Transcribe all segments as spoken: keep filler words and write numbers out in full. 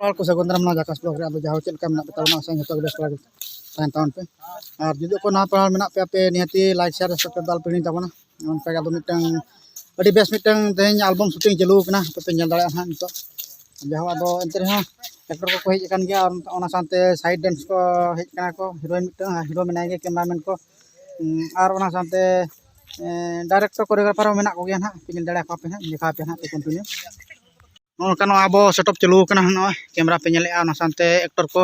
ᱦᱚᱲ ᱠᱚ ᱥᱟᱹᱜᱩᱱ ᱫᱟᱨᱟᱢ ᱱᱚᱣᱟ ᱡᱟᱠᱟᱥ ᱵᱞᱚᱜ ᱨᱮ᱾ ᱟᱫᱚ ᱡᱟᱦᱟᱸ ᱪᱮᱫ ᱞᱮᱠᱟ ᱢᱮᱱᱟᱜ ᱯᱮ ᱛᱟᱵᱚᱱᱟ, ᱟᱥᱟᱧ ᱡᱚᱛᱚ ᱜᱮ ᱵᱮᱥ ᱵᱟᱲᱟ ᱜᱮ ᱛᱟᱦᱮᱱ ᱛᱟᱵᱚᱱ ᱯᱮ᱾ ᱟᱨ ᱡᱩᱫᱤ ᱚᱠᱚᱭ ᱱᱟᱣᱟ ᱯᱮᱲᱟ ᱢᱮᱱᱟᱜ ᱯᱮᱭᱟ, ᱟᱯᱮ ᱱᱤᱦᱟᱹᱛᱤ ᱞᱟᱭᱤᱠ, ᱥᱮᱭᱟᱨ, ᱥᱟᱵᱥᱠᱨᱟᱭᱤᱵ ᱫᱚ ᱟᱞᱚᱯᱮ ᱦᱤᱲᱤᱧ ᱛᱟᱵᱚᱱᱟ᱾ ᱚᱱᱠᱟ ᱜᱮ ᱟᱫᱚ ᱢᱤᱫᱴᱟᱝ ᱟᱹᱰᱤ ᱵᱮᱥ ᱢᱤᱫᱴᱟᱝ ᱛᱮᱦᱮᱧ ᱟᱞᱵᱟᱢ ᱥᱩᱴᱤᱝ ᱪᱟᱹᱞᱩ ᱟᱠᱟᱱᱟ, ᱟᱯᱮ ᱯᱮ ᱧᱮᱞ ᱫᱟᱲᱮᱭᱟᱜᱼᱟ ᱦᱟᱸᱜ ᱱᱤᱛᱚᱜ᱾ ᱡᱟᱦᱟᱸ ᱟᱫᱚ ᱮᱱᱛᱮ ᱨᱮᱦᱚᱸ ᱮᱠᱴᱚᱨ ᱠᱚᱠᱚ ᱦᱮᱡ ᱟᱠᱟᱱ ᱜᱮᱭᱟ, ᱟᱨ ᱚᱱᱟ ᱥᱟᱶᱛᱮ ᱥᱟᱭᱤᱰ ᱰᱮᱱᱥ ᱠᱚ ᱦᱮᱡ ᱟᱠᱟᱱᱟ ᱠᱚ, ᱦᱤᱨᱳᱭᱤᱱ ᱢᱤᱫᱴᱟᱝ, ᱦᱤᱨᱳ ᱢᱮᱱᱟᱭ ᱜᱮ, ᱠᱮᱢᱮᱨᱟᱢᱮᱱ ᱠᱚ, ᱩᱸ, ᱟᱨ ᱚᱱᱟ ᱥᱟᱶᱛᱮ, ᱮᱸ, ᱰᱟᱭᱨᱮᱠᱴᱚᱨ ᱠᱚᱨᱤᱭᱳᱜᱨᱟᱯᱷᱟᱨ ᱦᱚᱸ ᱢᱮᱱᱟᱜ ᱠᱚᱜᱮᱭᱟ ᱱᱟᱦᱟᱜ, ᱯᱮ ᱧᱮᱞ ᱫᱟᱲᱮᱭᱟᱠᱚᱣᱟ ᱯᱮ ᱦᱟᱸᱜ, ᱫᱮᱠᱷᱟᱣ ᱟᱯᱮ ᱦᱟᱸᱜ ᱠᱚᱱᱴᱤᱱᱤᱭᱩ᱾ ᱱᱚᱜᱼᱚ ᱱᱚᱝᱠᱟ ᱱᱚᱣᱟ ᱟᱵᱚ ᱥᱮᱴᱟᱯ ᱪᱟᱹᱞᱩ ᱟᱠᱟᱱᱟ, ᱱᱚᱜᱼᱚᱭ ᱠᱮᱢᱮᱨᱟ ᱯᱮ ᱧᱮᱞᱮᱫᱼᱟ, ᱚᱱᱟ ᱥᱟᱶᱛᱮ ᱮᱠᱴᱚᱨ ᱠᱚ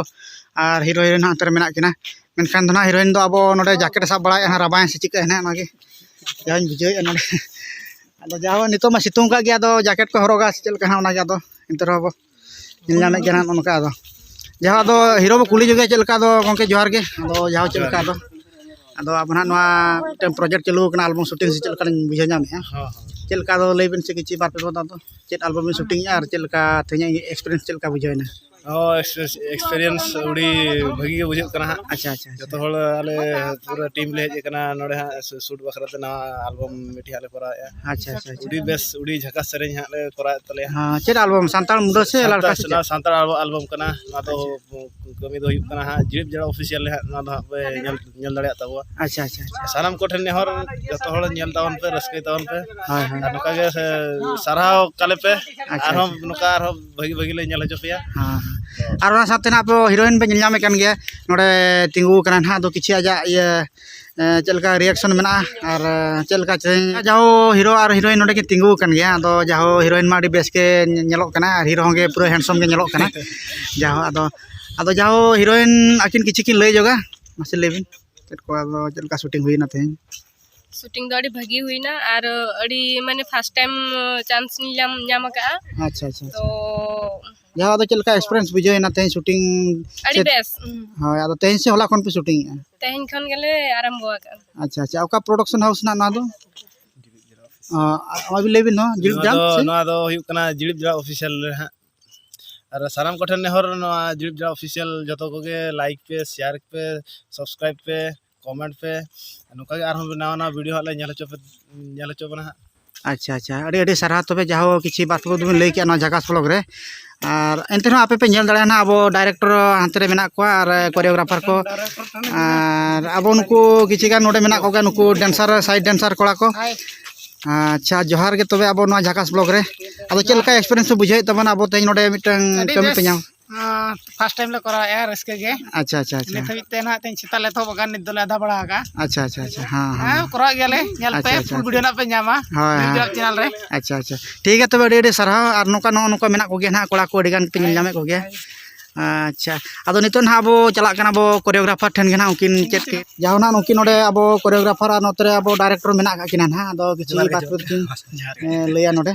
ᱟᱨ ᱦᱤᱨᱳ ᱦᱤᱨᱳᱭᱤᱱ ᱦᱚᱸ ᱚᱱᱛᱮ ᱨᱮ ᱢᱮᱱᱟᱜ ᱠᱤᱱᱟ᱾ ᱢᱮᱱᱠᱷᱟᱱ ᱫᱚ ᱱᱟᱦᱟᱜ ᱦᱤᱨᱳᱭᱤᱱ ᱫᱚ ᱟᱵᱚ ᱱᱚᱰᱮ ᱡᱟᱠᱮᱴ ᱮ ᱥᱟᱵ ᱵᱟᱲᱟᱭᱮᱫᱼᱟ, ᱱᱟᱦᱟᱜ ᱨᱟᱵᱟᱝ ᱥᱮ ᱪᱤᱠᱟᱹ ᱦᱮᱱᱟᱜ, ᱚᱱᱟᱜᱮ ᱡᱟᱦᱟᱸᱧ ᱵᱩᱡᱷᱟᱹᱣᱮᱫᱼᱟ ᱱᱚᱰᱮ᱾ ᱟᱫᱚ ᱡᱟᱦᱟᱸ ᱱᱤᱛᱚᱜ ᱢᱟ ᱥᱤᱛᱩᱝ ᱠᱟᱜ ᱜᱮ, ᱟᱫᱚ ᱡᱟᱠᱮᱴ ᱠᱚ ᱦᱚᱨᱚᱜᱟ ᱥᱮ ᱪᱮᱫ ᱞᱮᱠᱟ ᱦᱟᱸᱜ, ᱚᱱᱟᱜᱮ ᱟᱫᱚ ᱮᱱᱛᱮ ᱨᱮᱦᱚᱸ ᱵᱚ ᱧᱮᱞ ᱧᱟᱢᱮᱫ ᱜᱮᱭᱟ ᱱᱟᱦᱟᱜ ᱱᱚᱜᱼᱚ ᱱᱚᱝᱠᱟ᱾ ᱟᱫᱚ ᱡᱟᱦᱟᱸ ᱟᱫᱚ ᱦᱤᱨᱳ ᱵᱚ ᱠᱩᱞᱤ ᱧᱚᱜᱮᱭᱟ ᱪᱮᱫ ᱞᱮᱠᱟ, ᱟᱫᱚ ᱜᱚᱢᱠᱮ ᱡᱚᱦᱟᱨ ᱜᱮ, ᱟᱫᱚ ᱡᱟᱦᱟᱸ ᱪᱮᱫ ᱞᱮᱠᱟ ᱟᱫᱚ, ᱟᱫᱚ ᱟᱵᱚ ᱱᱟᱦᱟᱜ ᱱᱚᱣᱟ ᱢᱤᱫᱴᱮᱱ ᱯᱨᱚᱡᱮᱠᱴ ᱪᱟᱹᱞᱩ ᱟᱠᱟᱱᱟ, ᱟᱞᱵᱟᱢ ᱥᱩᱴᱤᱝ ᱥᱮ ᱪᱮᱫ ᱞᱮᱠᱟᱞᱤᱧ ᱵᱩᱡᱷᱟᱹᱣ ᱧᱟᱢᱮᱫᱼᱟ᱾ ᱦᱚᱸ, ᱦᱚᱸ᱾ ᱪᱮᱫ ᱞᱮᱠᱟ ᱟᱫᱚ ᱞᱟᱹᱭ ᱵᱮᱱ ᱥᱮ ᱠᱤᱪᱷᱩ ᱵᱟᱨ ᱯᱮ ᱵᱚᱫᱟ ᱫᱚ, ᱪᱮᱫ ᱟᱞᱵᱟᱢ ᱵᱮᱱ ᱥᱩᱴᱤᱝᱮᱜᱼᱟ ᱟᱨ ᱪᱮᱫ ᱞᱮᱠᱟ ᱛᱮᱦᱮᱧᱟᱜ ᱮᱠᱥᱯᱤᱨᱤᱭᱮᱱᱥ ᱪᱮᱫ ᱞᱮᱠᱟ ᱵᱩᱡᱷᱟᱹᱣᱮᱱᱟ? ᱦᱚᱸ, ᱮᱠᱥᱯᱤᱨᱤᱭᱮᱱᱥ ᱟᱹᱰᱤ ᱵᱷᱟᱹᱜᱤ ᱜᱮ ᱵᱩᱡᱷᱟᱹᱜ ᱠᱟᱱᱟ ᱦᱟᱸᱜ᱾ ᱟᱪᱪᱷᱟ, ᱟᱪᱪᱷᱟ, ᱟᱪᱪᱷᱟ᱾ ᱡᱚᱛᱚ ᱦᱚᱲ ᱟᱞᱮ ᱯᱩᱨᱟᱹ ᱴᱤᱢ ᱞᱮ ᱦᱮᱡ ᱟᱠᱟᱱᱟ ᱱᱚᱰᱮ ᱦᱟᱸᱜ, ᱥᱩ-, ᱥᱩᱴ ᱵᱟᱠᱷᱨᱟ ᱛᱮ ᱱᱟᱣᱟ ᱟᱞᱵᱟᱢ ᱢᱤᱫᱴᱤᱡ ᱦᱟᱸᱜ ᱞᱮ ᱠᱚᱨᱟᱣᱮᱫᱼᱟ᱾ ᱟᱪᱪᱷᱟ, ᱟᱪᱪᱷᱟ, ᱟᱪᱪᱷᱟ᱾ ᱟᱹᱰᱤ ᱵᱮᱥ, ᱟᱹᱰᱤ ᱡᱷᱟᱠᱟᱥ ᱥᱮᱨᱮᱧ ᱦᱟᱸᱜ ᱞᱮ ᱠᱚᱨᱟᱣᱮᱫ ᱛᱟᱞᱮᱭᱟ᱾ ᱦᱮᱸ, ᱪᱮᱫ ᱟᱞᱵᱟᱢ? ᱥᱟᱱᱛᱟᱲ ᱢᱩᱰᱟᱹ ᱥᱮ ᱥᱟᱱᱛᱟᱲ, ᱞᱟᱲᱠᱟ ᱥᱮ ᱪᱮᱫ? ᱱᱚᱣᱟ ᱥᱟᱱᱛᱟᱲ ᱟᱞᱵᱟᱢ, ᱟᱞᱵᱟᱢ ᱠᱟᱱᱟ᱾ ᱱᱚᱣᱟ ᱫᱚ ᱟᱪᱪᱷᱟ᱾ ᱠᱟᱹᱢᱤ ᱫᱚ ᱦᱩᱭᱩᱜ ᱠᱟᱱᱟ ᱦᱟᱸᱜ, ᱡᱤᱲᱤᱯ ᱡᱟᱲᱟ ᱚᱯᱷᱤᱥᱤᱭᱟᱞ ᱨᱮ ᱦᱟᱸᱜ ᱱᱚᱣᱟ ᱫᱚ ᱦᱟᱸᱜ ᱯᱮ ᱧᱮᱞ, ᱧᱮᱞ ᱫᱟᱲᱮᱭᱟᱜ ᱛᱟᱵᱚᱣᱟ᱾ ᱟᱪᱪᱷᱟ, ᱟᱪᱪᱷᱟ, ᱟᱪᱪᱷᱟ᱾ ᱥᱟᱱᱟᱢ ᱠᱚᱴᱷᱮᱱ ᱱᱮᱦᱚᱨ, ᱡᱚᱛᱚ ᱦᱚᱲ ᱧᱮᱞ ᱛᱟᱵᱚᱱ ᱯᱮ, ᱨᱟᱹᱥᱠᱟᱹᱭ ᱛᱟᱵᱚᱱ ᱯᱮ᱾ ᱦᱳᱭ, ᱦᱳᱭ᱾ ᱟᱨ ᱱᱚᱝᱠᱟ ᱜᱮ ᱥᱮ ᱥᱟᱨᱦᱟᱣ ᱠᱟᱞᱮ ᱯᱮ᱾ ᱟᱪᱪᱷᱟ, ᱟᱨᱦᱚᱸ ᱟᱪᱪᱷᱟ᱾ ᱱᱚᱝᱠᱟ ᱟᱨᱦᱚᱸ ᱵᱷᱟᱹᱜᱤ ᱵᱷᱟᱹᱜᱤ ᱞᱮ ᱧᱮᱞ ᱦᱚᱪᱚ ᱯᱮᱭᱟ᱾ ᱦᱮᱸ, ᱦᱮᱸ᱾ ᱟᱨ ᱚᱱᱟ ᱥᱟᱶᱛᱮ ᱱᱟᱦᱟᱜ ᱟᱵᱚ ᱦᱤᱨᱳᱭᱤᱱ ᱵᱮᱱ ᱧᱮᱞ ᱧᱟᱢᱮᱫ ᱠᱟᱱ ᱜᱮᱭᱟ, ᱱᱚᱰᱮ ᱛᱤᱸᱜᱩ ᱟᱠᱟᱱᱟ ᱱᱟᱦᱟᱜ᱾ ᱟᱫᱚ ᱠᱤᱪᱷᱩ ᱟᱡᱟᱜ ᱤᱭᱟᱹ, ᱮ, ᱪᱮᱫ ᱞᱮᱠᱟ ᱨᱤᱭᱮᱠᱥᱚᱱ ᱢᱮᱱᱟᱜᱼᱟ ᱟᱨ, ᱮ, ᱪᱮᱫ ᱞᱮᱠᱟ ᱥᱮᱨᱮᱧ? ᱡᱟᱦᱳ ᱦᱤᱨᱳ ᱟᱨ ᱦᱤᱨᱳᱭᱤᱱ ᱱᱚᱰᱮ ᱠᱤᱱ ᱛᱤᱸᱜᱩ ᱟᱠᱟᱱ ᱜᱮᱭᱟ᱾ ᱟᱫᱚ ᱡᱟᱦᱳ ᱦᱤᱨᱳᱭᱤᱱ ᱢᱟ ᱟᱹᱰᱤ ᱵᱮᱥ ᱜᱮ ᱧᱮᱞᱚᱜ ᱠᱟᱱᱟ ᱟᱨ ᱦᱤᱨᱳ ᱦᱚᱸ ᱜᱮ ᱯᱩᱨᱟᱹ ᱦᱮᱱᱰᱥᱚᱢ ᱜᱮ ᱧᱮᱞᱚᱜ ᱠᱟᱱᱟ᱾ ᱡᱟᱦᱳ ᱟᱫᱚ, ᱟᱫᱚ ᱡᱟᱦᱳ ᱦᱤᱨᱳᱭᱤᱱ ᱟᱹᱠᱤᱱ ᱠᱤᱪᱷᱩ ᱠᱤᱱ ᱞᱟᱹᱭ ᱧᱚᱜᱟ, ᱢᱟᱥᱮ ᱞᱟᱹᱭ ᱵᱤᱱ᱾ ᱪᱮᱫ ᱠᱚ ᱟᱫᱚ ᱪᱮᱫ ᱞᱮᱠᱟ ᱥᱩᱴᱤᱝ ᱦᱩᱭᱱᱟ ᱛᱮᱦᱮᱧ? ᱥᱩᱴᱤᱝ ᱫᱚ ᱟᱹᱰᱤ ᱵᱷᱟᱹᱜᱤ ᱦᱩᱭᱱᱟ ᱟᱨ ᱟᱹᱰᱤ ᱢᱟᱱᱮ ᱯᱷᱟᱥᱴ ᱴᱟᱭᱤᱢ ᱪᱟᱱᱥ ᱞᱤᱧ ᱧᱟᱢ, ᱧᱟᱢ ᱟᱠᱟᱫᱼᱟ᱾ ᱟᱪᱪᱷᱟ, ᱟᱪᱪᱷᱟ, ᱛᱚ ᱟᱪᱪᱷᱟ᱾ ᱡᱟᱦᱟᱸ ᱟᱫᱚ ᱪᱮᱫ ᱞᱮᱠᱟ ᱮᱠᱥᱯᱤᱨᱤᱭᱮᱱᱥ ᱵᱩᱡᱷᱟᱹᱣ ᱮᱱᱟ ᱛᱮᱦᱮᱧ ᱥᱩᱴᱤᱝ? ᱟᱹᱰᱤ ᱥᱮ ᱵᱮᱥ᱾ ᱦᱩᱸ᱾ ᱦᱳᱭ, ᱟᱫᱚ ᱛᱮᱦᱮᱧ ᱥᱮ ᱦᱚᱞᱟ ᱠᱷᱚᱱ ᱯᱮ ᱥᱩᱴᱤᱝ ᱮᱜᱼᱟ? ᱛᱮᱦᱮᱧ ᱠᱷᱚᱱ ᱜᱮᱞᱮ ᱟᱨᱟᱢᱵᱚ ᱟᱠᱟᱫᱼᱟ᱾ ᱟᱪᱪᱷᱟ, ᱟᱪᱪᱷᱟ᱾ ᱚᱠᱟ ᱯᱨᱚᱰᱟᱠᱥᱚᱱ ᱦᱟᱣᱩᱥ ᱨᱮᱱᱟᱜ ᱱᱚᱣᱟ ᱫᱚ? ᱚ, ᱟ-, ᱟᱹᱵᱤᱱ ᱞᱟᱹᱭ ᱵᱤᱱ ᱱᱚᱣᱟ, ᱡᱤᱲᱤᱯ ᱱᱚᱣᱟ ᱡᱟᱢ ᱫᱚ, ᱥᱮ? ᱱᱚᱣᱟ ᱫᱚ ᱦᱩᱭᱩᱜ ᱠᱟᱱᱟ ᱡᱤᱲᱤᱯ ᱡᱟᱲᱟ ᱚᱯᱷᱤᱥᱤᱭᱟᱞ ᱨᱮ ᱦᱟᱸᱜ᱾ ᱟᱨ ᱥᱟᱱᱟᱢ ᱠᱚᱴᱷᱮᱱ ᱱᱮᱦᱚᱨ, ᱱᱚᱣᱟ ᱡᱤᱲᱤᱯ ᱡᱟᱲᱟ ᱚᱯᱷᱤᱥᱤᱭᱟᱞ ᱡᱚᱛᱚ ᱠᱚᱜᱮ ᱞᱟᱭᱤᱠ ᱯᱮ, ᱥᱮᱭᱟᱨ ᱯᱮ, ᱥᱟᱵᱥᱠᱨᱟᱭᱤᱵ ᱯᱮ, ᱠᱚᱢᱮᱱᱴ ᱯᱮ᱾ ᱱᱚᱝᱠᱟ ᱜᱮ ᱟᱨᱦᱚᱸ ᱱᱟᱣᱟ ᱱᱟᱣᱟ ᱵᱷᱤᱰᱤᱭᱳ ᱦᱟᱸᱜ ᱞᱮ ᱧᱮᱞ ᱦᱚᱪᱚ ᱯᱮ, ᱧᱮᱞ ᱦᱚᱪᱚ ᱵᱚᱱᱟ ᱦᱟᱸᱜ᱾ ᱟᱪᱪᱷᱟ, ᱟᱪᱪᱷᱟ, ᱟᱹᱰᱤ ᱟᱹᱰᱤ ᱥᱟᱨᱦᱟᱣ᱾ ᱛᱚᱵᱮ ᱡᱟᱦᱳ ᱠᱤᱪᱷᱩ ᱵᱟᱨ ᱯᱮ ᱵᱤᱱ ᱞᱟᱹᱭ ᱠᱮᱜᱼᱟ ᱱᱚᱣᱟ ᱡᱷᱟᱠᱟᱥ ᱵᱞᱚᱠ ᱨᱮ, ᱟᱨ ᱮᱱᱛᱮ ᱨᱮᱦᱚᱸ ᱟᱯᱮ ᱯᱮ ᱧᱮᱞ ᱫᱟᱲᱮᱭᱟᱜᱼᱟ ᱱᱟᱦᱟᱜ, ᱟᱵᱚ ᱰᱟᱭᱨᱮᱠᱴᱚᱨ ᱦᱟᱱᱛᱮ ᱨᱮ ᱢᱮᱱᱟᱜ ᱠᱚᱣᱟ ᱟᱨ ᱠᱳᱨᱤᱭᱳᱜᱨᱟᱯᱷᱟᱨ ᱠᱚ, ᱟᱨ ᱟᱵᱚ ᱱᱩᱠᱩ ᱠᱤᱪᱷᱩ ᱜᱟᱱ ᱱᱚᱰᱮ ᱢᱮᱱᱟᱜ ᱠᱚᱜᱮᱭᱟ, ᱱᱩᱠᱩ ᱰᱮᱱᱥᱟᱨ, ᱥᱟᱭᱤᱰ ᱰᱮᱱᱥᱟᱨ ᱠᱚᱲᱟ ᱠᱚ᱾ ᱟᱪᱪᱷᱟ, ᱡᱚᱦᱟᱨ ᱜᱮ᱾ ᱛᱚᱵᱮ ᱟᱵᱚ ᱱᱚᱣᱟ ᱡᱷᱟᱠᱟᱥ ᱵᱞᱚᱠ ᱨᱮ ᱟᱫᱚ ᱪᱮᱫ ᱞᱮᱠᱟ ᱮᱠᱥᱯᱤᱨᱤᱭᱮᱱᱥ ᱯᱮ ᱵᱩᱡᱷᱟᱹᱣᱮᱫ ᱛᱟᱵᱚᱱᱟ? ᱟᱵᱚ ᱛᱮᱦᱮᱧ ᱱᱚᱰᱮ ᱢᱤᱫᱴᱟᱝ ᱟᱹᱰᱤ ᱠᱟᱹᱢᱤ ᱵᱮᱥ᱾ ᱯᱮ ᱧᱟᱢ᱾ ᱯᱷᱟᱥᱴ ᱴᱟᱭᱤᱢ ᱞᱮ ᱠᱚᱨᱟᱣᱮᱫᱼᱟ, ᱨᱟᱹᱥᱠᱟᱹ ᱜᱮ᱾ ᱟᱪᱪᱷᱟ, ᱟᱪᱪᱷᱟ, ᱟᱪᱪᱷᱟ᱾ ᱱᱤᱛ ᱦᱟᱹᱵᱤᱡ ᱛᱮ ᱱᱟᱦᱟᱜ ᱛᱮᱦᱮᱧ ᱥᱮᱛᱟᱜ ᱞᱮ ᱮᱛᱚᱦᱚᱵ ᱟᱠᱟᱱ, ᱱᱤᱛ ᱫᱚᱞᱮ ᱟᱫᱷᱟ ᱵᱟᱲᱟ ᱟᱠᱟᱜᱼᱟ᱾ ᱟᱪᱪᱷᱟ, ᱟᱪᱪᱷᱟ, ᱟᱪᱪᱷᱟ, ᱦᱮᱸ, ᱦᱮᱸ᱾ ᱦᱮᱸ, ᱠᱚᱨᱟᱣᱮᱫ ᱜᱮᱭᱟᱞᱮ, ᱧᱮᱞ ᱯᱮ, ᱟᱪᱪᱷᱟ, ᱟᱪᱪᱷᱟ, ᱯᱷᱩᱞ ᱵᱷᱤᱰᱤᱭᱳ ᱟᱪᱪᱷᱟ᱾ ᱱᱟᱜ ᱯᱮ ᱧᱟᱢᱟ᱾ ᱦᱳᱭ, ᱦᱳᱭ, ᱪᱮᱱᱮᱞ ᱨᱮ᱾ ᱟᱪᱪᱷᱟ, ᱟᱪᱪᱷᱟ, ᱴᱷᱤᱠ ᱜᱮᱭᱟ᱾ ᱛᱚᱵᱮ ᱟᱹᱰᱤ ᱟᱹᱰᱤ ᱥᱟᱨᱦᱟᱣ᱾ ᱟᱨ ᱱᱚᱝᱠᱟ, ᱱᱚᱜᱼᱚ ᱱᱚᱝᱠᱟ ᱢᱮᱱᱟᱜ ᱠᱚᱜᱮᱭᱟ ᱱᱟᱦᱟᱜ ᱠᱚᱲᱟ ᱠᱚ, ᱟᱹᱰᱤ ᱜᱟᱱ ᱯᱮ ᱧᱮᱞ ᱧᱟᱢᱮᱫ ᱠᱚᱜᱮᱭᱟ᱾ ᱟᱪᱪᱷᱟ, ᱟᱫᱚ ᱱᱤᱛᱚᱜ ᱱᱟᱦᱟᱜ ᱟᱵᱚ ᱪᱟᱞᱟᱜ ᱠᱟᱱᱟ ᱵᱚ ᱠᱳᱨᱤᱭᱳᱜᱨᱟᱯᱷᱟᱨ ᱴᱷᱮᱱ ᱜᱮ ᱱᱟᱦᱟᱜ, ᱩᱱᱠᱤᱱ ᱪᱮᱫ ᱠᱤᱱ ᱡᱟᱦᱟᱸ ᱱᱟᱦᱟᱜ ᱱᱩᱠᱤᱱ ᱱᱚᱰᱮ ᱟᱵᱚ ᱠᱳᱨᱤᱭᱳᱜᱨᱟᱯᱷᱟᱨ ᱟᱨ ᱱᱚᱛᱮ ᱨᱮ ᱟᱵᱚ ᱰᱟᱭᱨᱮᱠᱴᱚᱨ ᱢᱮᱱᱟᱜ ᱟᱠᱟᱫ ᱠᱤᱱᱟ ᱱᱟᱦᱟᱜ, ᱟᱫᱚ ᱠᱤᱪᱷᱩ ᱡᱚᱦᱟᱨ ᱜᱮ, ᱵᱟᱨ ᱯᱮ ᱡᱚᱦᱟᱨ ᱜᱮ᱾ ᱫᱤᱱ, ᱡᱚᱦᱟᱨ ᱜᱮ᱾ ᱮᱸ, ᱞᱟᱹᱭᱟ ᱱᱚᱰᱮ᱾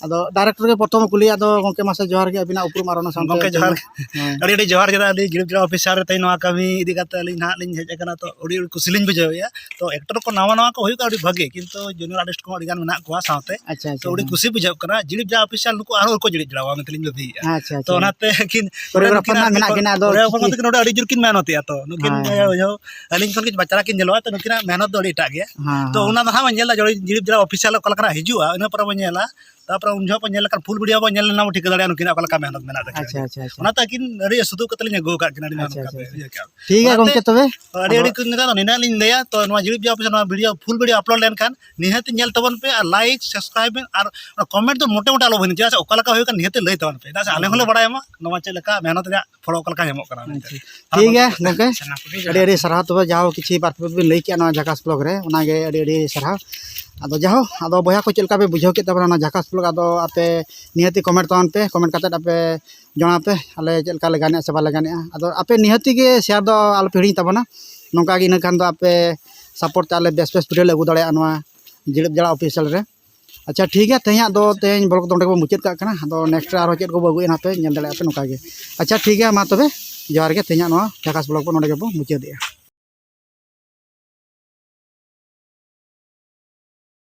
ᱟᱫᱚ ᱰᱟᱭᱨᱮᱠᱴᱚᱨ ᱜᱮ ᱯᱨᱚᱛᱷᱚᱢ ᱠᱩᱞᱤᱭᱟ, ᱟᱫᱚ ᱜᱚᱢᱠᱮ ᱢᱟᱥᱮ ᱡᱚᱦᱟᱨ ᱜᱮ, ᱟᱹᱵᱤᱱᱟᱜ ᱩᱯᱨᱩᱢ ᱟᱨ ᱚᱱᱟ ᱥᱟᱶᱛᱮ ᱜᱚᱢᱠᱮ ᱡᱚᱦᱟᱨ ᱜᱮ᱾ ᱦᱮᱸ᱾ ᱟᱹᱰᱤ ᱟᱹᱰᱤ ᱡᱚᱦᱟᱨ ᱜᱮ, ᱟᱹᱞᱤᱧ ᱡᱤᱲᱤᱯ ᱡᱤᱲᱟᱯ ᱚᱯᱷᱤᱥᱤᱭᱟᱞ ᱨᱮ ᱛᱮᱦᱮᱧ ᱱᱚᱣᱟ ᱠᱟᱹᱢᱤ ᱤᱫᱤ ᱠᱟᱛᱮ ᱟᱹᱞᱤᱧ ᱱᱟᱦᱟᱜ ᱞᱤᱧ ᱦᱮᱡ ᱟᱠᱟᱱᱟ, ᱛᱚ ᱟᱹᱰᱤ ᱟᱹᱰᱤ ᱠᱩᱥᱤ ᱞᱤᱧ ᱵᱩᱡᱷᱟᱹᱣᱮᱫᱼᱟ᱾ ᱛᱚ ᱮᱠᱴᱚᱨ ᱠᱚ ᱱᱟᱣᱟ ᱱᱟᱣᱟ ᱠᱚ ᱦᱩᱭᱩᱜ ᱠᱟᱱᱟ, ᱟᱹᱰᱤ ᱵᱷᱟᱹᱜᱤ, ᱠᱤᱱᱛᱩ ᱡᱩᱱᱤᱭᱚᱨ ᱟᱨᱴᱤᱥᱴ ᱠᱚᱦᱚᱸ ᱟᱹᱰᱤ ᱜᱟᱱ ᱢᱮᱱᱟᱜ ᱠᱚᱣᱟ ᱥᱟᱶᱛᱮ᱾ ᱟᱪᱪᱷᱟ, ᱟᱪᱪᱷᱟ, ᱛᱚ ᱟᱹᱰᱤ ᱦᱮᱸ᱾ ᱠᱩᱥᱤ ᱵᱩᱡᱷᱟᱹᱜ ᱠᱟᱱᱟ, ᱡᱤᱲᱤᱯ ᱡᱤᱲᱟᱯ ᱚᱯᱷᱤᱥᱤᱭᱟᱞ ᱱᱩᱠᱩ ᱟᱨᱦᱚᱸ ᱠᱚ ᱡᱤᱲᱤᱯ ᱡᱤᱲᱟᱣᱟ ᱢᱮᱱᱛᱮ ᱞᱤᱧ ᱵᱷᱟᱹᱵᱤᱭᱮᱫᱼᱟ᱾ ᱟᱪᱪᱷᱟ, ᱛᱚ ᱟᱪᱪᱷᱟ᱾ ᱚᱱᱟᱛᱮ ᱟᱹᱠᱤᱱ ᱠᱳᱨᱤᱭᱳᱜᱨᱟᱯᱷᱟᱨ ᱱᱩᱠᱤᱱ ᱱᱟᱦᱟᱜ ᱟᱨᱠᱤ ᱢᱮᱱᱟᱜ ᱠᱤᱱᱟ, ᱟᱫᱚ ᱠᱳᱨᱤᱭᱳᱜᱨᱟᱯᱷᱟᱨ ᱩᱱᱠᱤᱱ ᱢᱚᱛᱚ ᱠᱤᱱ ᱱᱚᱰᱮ ᱟᱹᱰᱤ ᱡᱳᱨ ᱠᱤᱱ ᱢᱮᱦᱱᱚᱛᱮᱜᱼᱟ, ᱛᱚ ᱱᱩᱠᱤᱱ ᱦᱳᱭ, ᱵᱚᱭᱦᱟ ᱦᱳᱭ᱾ ᱵᱩᱡᱷᱟᱹᱣ ᱟᱹᱞᱤᱧ ᱠᱷᱚᱱ ᱜᱮ ᱵᱟᱪᱟᱨᱟ ᱠᱤᱱ ᱧᱮᱞᱚᱜᱼᱟ, ᱛᱚ ᱱᱩᱠᱤᱱᱟᱜ ᱢᱮᱦᱱᱚᱛ ᱫᱚ ᱟᱹᱰᱤ ᱮᱴᱟᱜ ᱜᱮᱭᱟ᱾ ᱦᱮᱸ, ᱛᱚ ᱦᱮᱸ᱾ ᱚᱱᱟ ᱫᱚ ᱦᱟᱸᱜ ᱵᱚᱱ ᱧᱮᱞᱟ, ᱡᱤᱲᱤᱯ ᱡᱤᱲᱟᱯ ᱚᱯᱷᱤᱥᱤᱭᱟᱞ ᱚᱠᱟ ᱞᱮᱠᱟᱱᱟᱜ ᱦᱤᱡᱩᱜᱼᱟ, ᱤᱱᱟᱹ ᱯᱚᱨᱮ ᱵᱚᱱ ᱧᱮᱞᱟ᱾ ᱛᱟᱨᱯᱚᱨᱮ ᱩᱱ ᱡᱚᱦᱚᱜ ᱵᱚᱱ ᱧᱮᱞ ᱞᱮᱠᱷᱟᱱ ᱯᱷᱩᱞ ᱵᱷᱤᱰᱤᱭᱳ ᱵᱚᱱ ᱧᱮᱞ ᱞᱮᱱᱟ, ᱵᱚᱱ ᱴᱷᱤᱠᱟᱹ ᱫᱟᱲᱮᱭᱟᱜᱼᱟ ᱱᱩᱠᱤᱱᱟᱜ ᱚᱠᱟ ᱞᱮᱠᱟ ᱢᱮᱦᱱᱚᱛ ᱢᱮᱱᱟᱜ ᱛᱟᱹᱠᱤᱱᱟ᱾ ᱟᱪᱪᱷᱟ, ᱟᱪᱪᱷᱟ, ᱟᱪᱪᱷᱟ᱾ ᱚᱱᱟᱛᱮ ᱟᱹᱠᱤᱱ ᱟᱹᱰᱤ ᱥᱩᱫᱩ ᱠᱟᱛᱮ ᱞᱤᱧ ᱟᱹᱜᱩ ᱟᱠᱟᱫ ᱠᱤᱱᱟ, ᱟᱹᱰᱤ ᱢᱮᱦᱱᱚᱛ ᱟᱪᱪᱷᱟ, ᱠᱟᱛᱮ ᱟᱪᱪᱷᱟ, ᱤᱭᱟᱹ ᱠᱟᱜᱼᱟ᱾ ᱴᱷᱤᱠ ᱜᱮᱭᱟ ᱚᱱᱟᱛᱮ ᱜᱚᱢᱠᱮ, ᱛᱚᱵᱮ᱾ ᱟᱹᱰᱤ ᱟᱹᱰᱤ ᱟᱫᱚ ᱠᱚ ᱱᱮᱛᱟᱨ ᱫᱚ ᱱᱤᱱᱟᱹᱜ ᱞᱤᱧ ᱞᱟᱹᱭᱟ, ᱛᱚ ᱱᱚᱣᱟ ᱡᱤᱲᱤᱯ ᱡᱤᱲᱟᱯ ᱚᱯᱷᱤᱥᱤᱭᱟᱞ ᱱᱚᱣᱟ ᱵᱷᱤᱰᱤᱭᱳ, ᱯᱷᱩᱞ ᱵᱷᱤᱰᱤᱭᱳ ᱟᱯᱞᱳᱰ ᱞᱮᱱᱠᱷᱟᱱ ᱱᱤᱦᱟᱹᱛ ᱧᱮᱞ ᱛᱟᱵᱚᱱ ᱯᱮ ᱟᱨ ᱞᱟᱭᱤᱠ, ᱥᱟᱵᱥᱠᱨᱟᱭᱤᱵ ᱵᱮᱱ ᱟᱨ ᱚᱱᱟ ᱠᱚᱢᱮᱱᱴ ᱫᱚ ᱢᱚᱴᱮ ᱢᱚᱴᱮ ᱟᱞᱚ ᱵᱤᱱ, ᱪᱮᱫᱟᱜ ᱥᱮ ᱚᱠᱟ ᱞᱮᱠᱟ ᱦᱩᱭ ᱠᱟᱱᱟ ᱱᱤᱦᱟᱹᱛ ᱞᱟᱹᱭ ᱛᱟᱵᱚᱱ ᱯᱮ, ᱪᱮᱫᱟᱜ ᱥᱮ ᱟᱞᱮ ᱦᱚᱸᱞᱮ ᱵᱟᱲᱟᱭ ᱢᱟ ᱱᱚᱣᱟ ᱪᱮᱫ ᱞᱮᱠᱟ ᱢᱮᱦᱱᱚᱛ ᱨᱮᱭᱟᱜ ᱯᱷᱚᱞ ᱚᱠᱟ ᱞᱮᱠᱟ ᱧᱟᱢᱚᱜ ᱠᱟᱱᱟ ᱢᱮᱱᱛᱮ᱾ ᱟᱪᱪᱷᱟ᱾ ᱴᱷᱤᱠ ᱜᱮᱭᱟ ᱜᱚᱢᱠᱮ, ᱥᱟᱱᱟᱢ ᱠᱚᱜᱮ ᱟᱹᱰᱤ ᱡᱚᱦᱟᱨ᱾ ᱟᱹᱰᱤ ᱥᱟᱨᱦᱟᱣ᱾ ᱛᱚᱵᱮ ᱡᱟᱦᱳ ᱠᱤᱪᱷᱩ ᱵᱟᱨ ᱯᱮ ᱵᱤᱱ ᱞᱟᱹᱭ ᱠᱮᱜᱼᱟ ᱱᱚᱣᱟ ᱡᱷᱟᱠᱟᱥ ᱵᱞᱚᱜ ᱨᱮ, ᱚᱱᱟᱜᱮ ᱟᱹᱰᱤ ᱟᱹᱰᱤ ᱥᱟᱨᱦᱟᱣ᱾ ᱟᱫᱚ ᱡᱟᱦᱳ, ᱟᱫᱚ ᱵᱚᱭᱦᱟ ᱠᱚ ᱪᱮᱫ ᱞᱮᱠᱟ ᱯᱮ ᱵᱩᱡᱷᱟᱹᱣ ᱠᱮᱫ ᱛᱟᱵᱚᱱᱟ ᱱᱚᱣᱟ ᱡᱷᱟᱠᱟᱥ ᱵᱞᱚᱜ? ᱟᱫᱚ ᱟᱯᱮ ᱱᱤᱦᱟᱹᱛᱤ ᱠᱚᱢᱮᱱᱴ ᱛᱟᱵᱚᱱ ᱯᱮ, ᱠᱚᱢᱮᱱᱴ ᱠᱟᱛᱮᱫ ᱟᱯᱮ ᱡᱟᱱᱟᱣ ᱯᱮ ᱟᱞᱮ ᱪᱮᱫ ᱞᱮᱠᱟ ᱞᱮ ᱜᱟᱱᱮᱜᱼᱟ ᱥᱮ ᱵᱟᱞᱮ ᱜᱟᱱᱮᱜᱼᱟ᱾ ᱟᱫᱚ ᱟᱯᱮ ᱱᱤᱦᱟᱹᱛᱤ ᱜᱮ ᱥᱮᱭᱟᱨ ᱫᱚ ᱟᱞᱚ ᱯᱮ ᱦᱤᱲᱤᱧ ᱛᱟᱵᱚᱱᱟ, ᱱᱚᱝᱠᱟ ᱜᱮ ᱤᱱᱟᱹ ᱠᱷᱟᱱ ᱫᱚ ᱟᱯᱮ ᱥᱟᱯᱳᱨᱴ ᱛᱮ ᱟᱞᱮ ᱵᱮᱥ ᱵᱮᱥ ᱵᱷᱤᱰᱤᱭᱳ ᱞᱮ ᱟᱹᱜᱩ ᱫᱟᱲᱮᱭᱟᱜᱼᱟ ᱱᱚᱣᱟ ᱡᱤᱲᱤᱯ ᱡᱟᱲᱟ ᱚᱯᱷᱤᱥᱤᱭᱟᱞ ᱨᱮ᱾ ᱟᱪᱪᱷᱟ, ᱴᱷᱤᱠ ᱜᱮᱭᱟ, ᱛᱮᱦᱮᱧᱟᱜ ᱫᱚ, ᱛᱮᱦᱮᱧ ᱵᱞᱚᱜ ᱫᱚ ᱱᱚᱸᱰᱮ ᱜᱮᱵᱚᱱ ᱢᱩᱪᱟᱹᱫ ᱠᱟᱜ ᱠᱟᱱᱟ᱾ ᱟᱫᱚ ᱱᱮᱠᱥᱴ ᱨᱮ ᱟᱨᱦᱚᱸ ᱪᱮᱫ ᱠᱚᱵᱚ ᱟᱹᱜᱩᱭᱟ ᱱᱟᱦᱟᱜ ᱯᱮ ᱧᱮᱞ ᱫᱟᱲᱮᱭᱟᱜᱼᱟ ᱯᱮ ᱱᱚᱝᱠᱟ ᱜᱮ᱾ ᱟᱪᱪᱷᱟ, ᱴᱷᱤᱠ ᱜᱮᱭᱟ, ᱢᱟ ᱛᱚᱵᱮ ᱡᱚᱦᱟᱨ ᱜᱮ, ᱛᱮᱦᱮᱧᱟᱜ ᱱᱚᱣᱟ ᱡᱷᱟᱠᱟᱥ ᱵᱞᱚᱜ ᱵᱚ ᱱᱚᱸᱰᱮ ᱜᱮᱵᱚ ᱢᱩᱪᱟᱹᱫᱮᱜᱼᱟ᱾